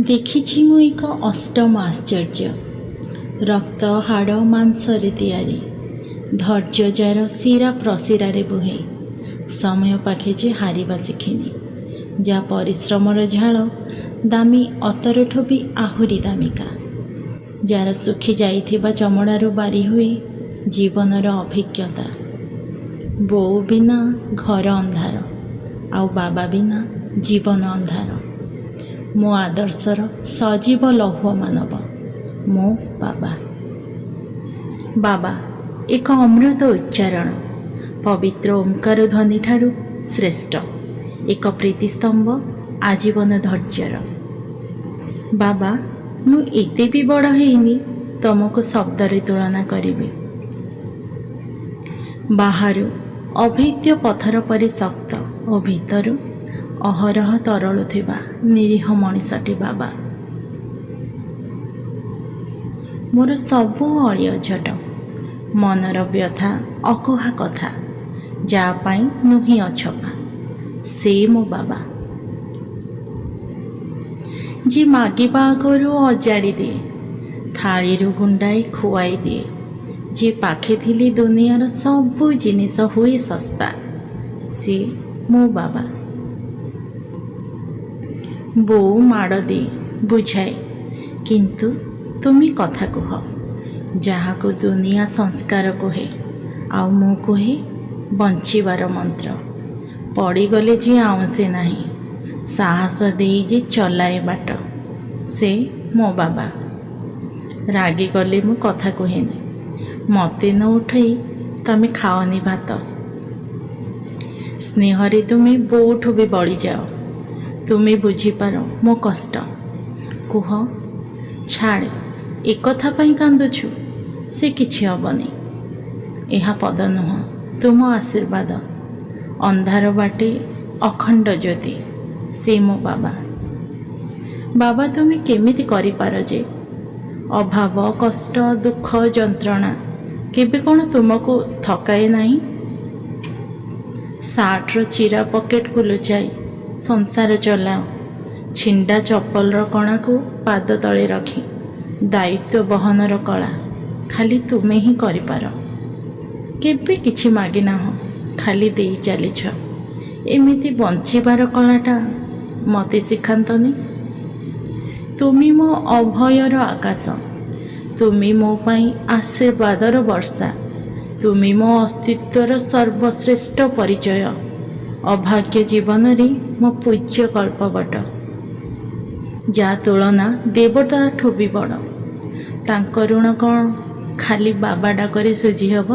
ଦେଖିଛି ମୁଁ ଏକ ଅଷ୍ଟମ ଆଶ୍ଚର୍ଯ୍ୟ, ରକ୍ତ ହାଡ଼ ମାଂସରେ ତିଆରି, ଧୈର୍ଯ୍ୟ ଯାର ଶିରା ପ୍ରଶିରାରେ ବୁହେ, ସମୟ ପାଖେ ଯେ ହାରିବା ଶିଖିନି, ଯାହା ପରିଶ୍ରମର ଝାଳ ଦାମୀ ଅତରଠୁ ବି ଆହୁରି ଦାମିକା, ଯାର ଶୁଖି ଯାଇଥିବା ଚମଡ଼ାରୁ ବାରି ହୁଏ ଜୀବନର ଅଭିଜ୍ଞତା। ବୋଉ ବିନା ଘର ଅନ୍ଧାର, ଆଉ ବାବା ବିନା ଜୀବନ ଅନ୍ଧାର। ମୋ ଆଦର୍ଶର ସଜୀବ ଲୌହ ମାନବ ମୋ ବାବା। ବାବା ଏକ ଅମୃତ ଉଚ୍ଚାରଣ, ପବିତ୍ର ଓମ୍କାର ଧ୍ୱନିଠାରୁ ଶ୍ରେଷ୍ଠ, ଏକ ପ୍ରୀତିସ୍ତମ୍ଭ ଆଜୀବନ ଧୈର୍ଯ୍ୟର। ବାବା, ମୁଁ ଏତେ ବି ବଡ଼ ହେଇନି ତମକୁ ଶବ୍ଦରେ ତୁଳନା କରିବି। ବାହାରୁ ଅଭେଦ୍ୟ ପଥର ପରି ଶକ୍ତ ଓ ଭିତରୁ ଅହରହ ତରଳୁଥିବା ନିରୀହ ମଣିଷଟି ବାବା। ମୋର ସବୁ ଅଳି ଅଝଟ, ମନର ବ୍ୟଥା, ଅକୁହା କଥା ଯାହା ପାଇଁ ନୁହେଁ ଅଛପା, ସେ ମୋ ବାବା। ଯିଏ ମାଗିବା ଆଗରୁ ଅଜାଡ଼ି ଦିଏ, ଥାଳିରୁ ଗୁଣ୍ଡାଏ ଖୁଆଇ ଦିଏ, ଯିଏ ପାଖେ ଥିଲେ ଦୁନିଆର ସବୁ ଜିନିଷ ହୁଏ ଶସ୍ତା, ସିଏ ମୋ ବାବା। ବୋଉ ମାଡ଼ ଦିଏ, ବୁଝାଏ, କିନ୍ତୁ ତୁମେ କଥା କୁହ, ଯାହାକୁ ଦୁନିଆ ସଂସ୍କାର କୁହେ ଆଉ ମୁଁ କୁହେ ବଞ୍ଚିବାର ମନ୍ତ୍ର। ପଡ଼ିଗଲେ ଯିଏ ଆଉଁସେ ନାହିଁ, ସାହସ ଦେଇ ଯେ ଚଲାଏ ବାଟ, ସେ ମୋ ବାବା। ରାଗିଗଲେ ମୁଁ କଥା କୁହେନି, ମୋତେ ନ ଉଠାଇ ତମେ ଖାଅନି ଭାତ। ସ୍ନେହରେ ତୁମେ ବୋଉଠୁ ବି ବଳିଯାଅ, ତୁମେ ବୁଝିପାର ମୋ କଷ୍ଟ। କୁହ, ଛାଡ଼, ଏକଥା ପାଇଁ କାନ୍ଦୁଛୁ, ସେ କିଛି ହେବନି। ଏହା ପଦ ନୁହଁ, ତୁମ ଆଶୀର୍ବାଦ। ଅନ୍ଧାର ବାଟେ ଅଖଣ୍ଡ ଜ୍ୟୋତି, ସେ ମୋ ବାବା। ବାବା, ତୁମେ କେମିତି କରିପାର ଯେ? ଅଭାବ, କଷ୍ଟ, ଦୁଃଖ, ଯନ୍ତ୍ରଣା କେବେ କ'ଣ ତୁମକୁ ଥକାଏ ନାହିଁ? ସାର୍ଟର ଚିରା ପକେଟକୁ ଲୁଚାଇ ସଂସାର ଚଲାଅ, ଛିଣ୍ଡା ଚପଲର କଣାକୁ ପାଦ ତଳେ ରଖି ଦାୟିତ୍ୱ ବହନର କଳା ଖାଲି ତୁମେ ହିଁ କରିପାର। କେବେ କିଛି ମାଗିନାହଁ, ଖାଲି ଦେଇ ଚାଲିଛ। ଏମିତି ବଞ୍ଚିବାର କଳାଟା ମୋତେ ଶିଖାନ୍ତନି? ତୁମେ ମୋ ଅଭୟର ଆକାଶ, ତୁମେ ମୋ ପାଇଁ ଆଶୀର୍ବାଦର ବର୍ଷା, ତୁମେ ମୋ ଅସ୍ତିତ୍ୱର ସର୍ବଶ୍ରେଷ୍ଠ ପରିଚୟ, ଅଭାଗ୍ୟ ଜୀବନରେ ମୋ ପୂଜ୍ୟ କଳ୍ପବଟ, ଯାହା ତୁଳନା ଦେବତାଠୁ ବି ବଡ଼। ତାଙ୍କ ଋଣ କ'ଣ ଖାଲି ବାବା ଡାକରେ ଶୁଝି ହେବ?